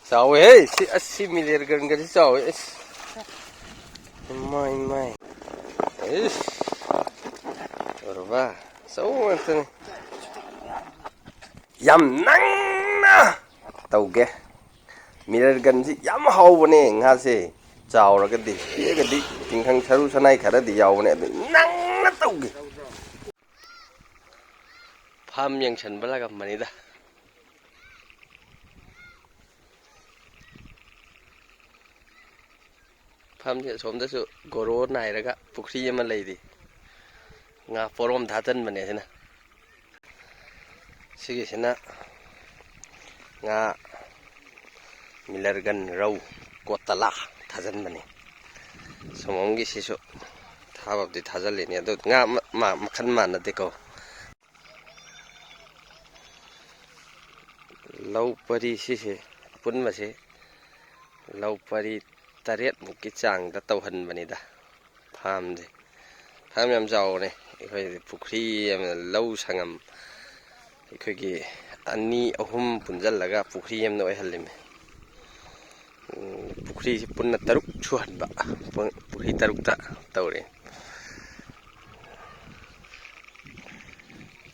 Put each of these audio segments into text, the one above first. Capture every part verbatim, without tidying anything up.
ꯆꯥꯎꯋꯦꯍꯦ꯫ ꯁꯤ, ꯑꯁ, ꯁꯤ ꯃꯤꯂꯦꯔꯒꯟꯒꯗꯤ ꯆꯥꯎꯋꯦ꯫ ꯑꯁ, ꯏꯃꯥꯏ, ꯏꯃꯥꯏ꯫ ꯑꯁ, ꯎꯔꯕ? ꯑꯆꯧꯕ ꯉꯥꯛꯇꯅꯤ꯫ ꯌꯥꯝ ꯅꯪꯅ ꯇꯧꯒꯦ꯫ ꯃꯤꯂꯦꯔꯒꯟꯁꯤ ꯌꯥꯝ ꯍꯥꯎꯕꯅꯦ ꯉꯥꯁꯦ꯫ ꯆꯥꯎꯔꯒꯗꯤ, ꯄꯤꯛꯑꯒꯗꯤ ꯇꯤꯡꯈꯪ ꯁꯔꯨ ꯁꯅꯥꯏ ꯈꯔꯗꯤ ꯌꯥꯎꯕꯅꯦ, ꯑꯗꯨ ꯅꯪꯅ ꯇꯧꯒꯦ꯫ ꯐꯥꯝ ꯌꯦꯡꯁꯟꯕ ꯂꯥꯛꯑꯝꯕꯅꯤꯗ꯫ ꯐꯥꯝꯁꯦ ꯑꯁꯣꯝꯗꯁꯨ ꯒꯣꯔꯣ ꯅꯥꯏꯔꯒ ꯄꯨꯈ꯭ꯔꯤ ꯑꯃ ꯂꯩꯔꯤ꯫ ꯉꯥ ꯄꯣꯔꯣꯝ ꯊꯥꯖꯟꯕꯅꯦ ꯁꯤꯅ꯫ ꯁꯤꯒꯤꯁꯤꯅ ꯉꯥ ꯃꯤꯂꯔꯒꯟ, ꯔꯧ, ꯀꯣꯇꯂꯥ ꯊꯥꯖꯟꯕꯅꯤ꯫ ꯁꯣꯝꯒꯤꯁꯤꯁꯨ ꯊꯥꯕꯕꯨꯗꯤ ꯊꯥꯖꯜꯂꯤꯅꯤ, ꯑꯗꯨ ꯉꯥ ꯃ-, ꯃ-, ꯃꯈꯜ ꯃꯥꯟꯅꯗꯦꯀꯣ꯫ ꯂꯧ ꯄꯔꯤ ꯁꯤꯁꯦ, ꯑꯄꯨꯟꯕꯁꯦ ꯂꯧ ꯄꯔꯤ ꯇꯔꯦꯠꯃꯨꯛꯀꯤ ꯆꯥꯡꯗ ꯇꯧꯍꯟꯕꯅꯤꯗ ꯐꯥꯝꯁꯦ꯫ ꯐꯥꯝ ꯌꯥꯝ ꯆꯥꯎꯕꯅꯦ꯫ ꯑꯩꯈꯣꯏ ꯄꯨꯈ꯭ꯔꯤ ꯑꯃ, ꯂꯧ ꯁꯪꯉꯝ ꯑꯩꯈꯣꯏꯒꯤ ꯑꯅꯤ ꯑꯍꯨꯝ ꯄꯨꯟꯁꯤꯜꯂꯒ ꯄꯨꯈ꯭ꯔꯤ ꯑꯃ ꯑꯣꯏꯍꯜꯂꯤꯃꯦ꯫ ꯎꯝ, ꯄꯨꯈ꯭ꯔꯤꯁꯤ ꯄꯨꯟꯅ ꯇꯔꯨꯛ ꯁꯨꯍꯟꯕ, ꯄꯨ-, ꯄꯨꯈ꯭ꯔꯤ ꯇꯔꯨꯛꯇ ꯇꯧꯔꯦ꯫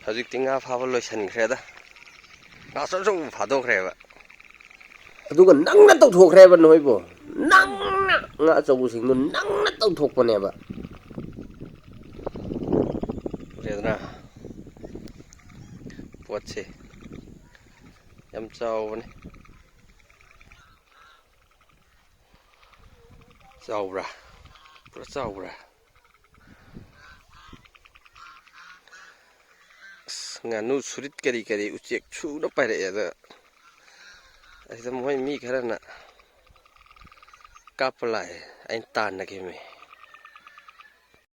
ꯍꯧꯖꯤꯛꯇꯤ ꯉꯥ ꯐꯥꯕ ꯂꯣꯏꯁꯤꯟꯈ꯭ꯔꯦꯗ꯫ ꯉꯥ ꯑꯆꯧ ꯑꯆꯧꯕ ꯐꯥꯗꯣꯛꯈ꯭ꯔꯦꯕ꯫ ꯑꯗꯨꯒ ꯅꯪꯅ ꯇꯧꯊꯣꯛꯈ꯭ꯔꯦꯕ ꯅꯣꯏꯕꯨ꯫ ꯅꯪꯅ ꯉꯥ ꯑꯆꯧꯕꯁꯤꯡꯗꯨ ꯅꯪꯅ ꯇꯧꯊꯣꯛꯄꯅꯦꯕ꯫ ꯎꯔꯦꯗꯅ? ꯄꯣꯠꯁꯦ ꯌꯥꯝ ꯆꯥꯎꯕꯅꯦ꯫ ꯆꯥꯎꯕ꯭ꯔꯥ? ꯄꯨꯔꯥ ꯆꯥꯎꯕ꯭ꯔꯥ? ꯑꯁ, ꯉꯥꯅꯨ ꯁꯨꯔꯤꯠ ꯀꯔꯤ ꯀꯔꯤ ꯎꯆꯦꯛ ꯁꯨꯅ ꯄꯥꯏꯔꯛꯑꯦ꯫ ꯑꯗ ꯑꯁꯤꯗ ꯃꯣꯏ ꯃꯤ ꯈꯔꯅ ꯀꯥꯞꯄ ꯂꯥꯛꯑꯦ, ꯑꯩꯅ ꯇꯥꯟꯅꯈꯤꯕꯅꯤ꯫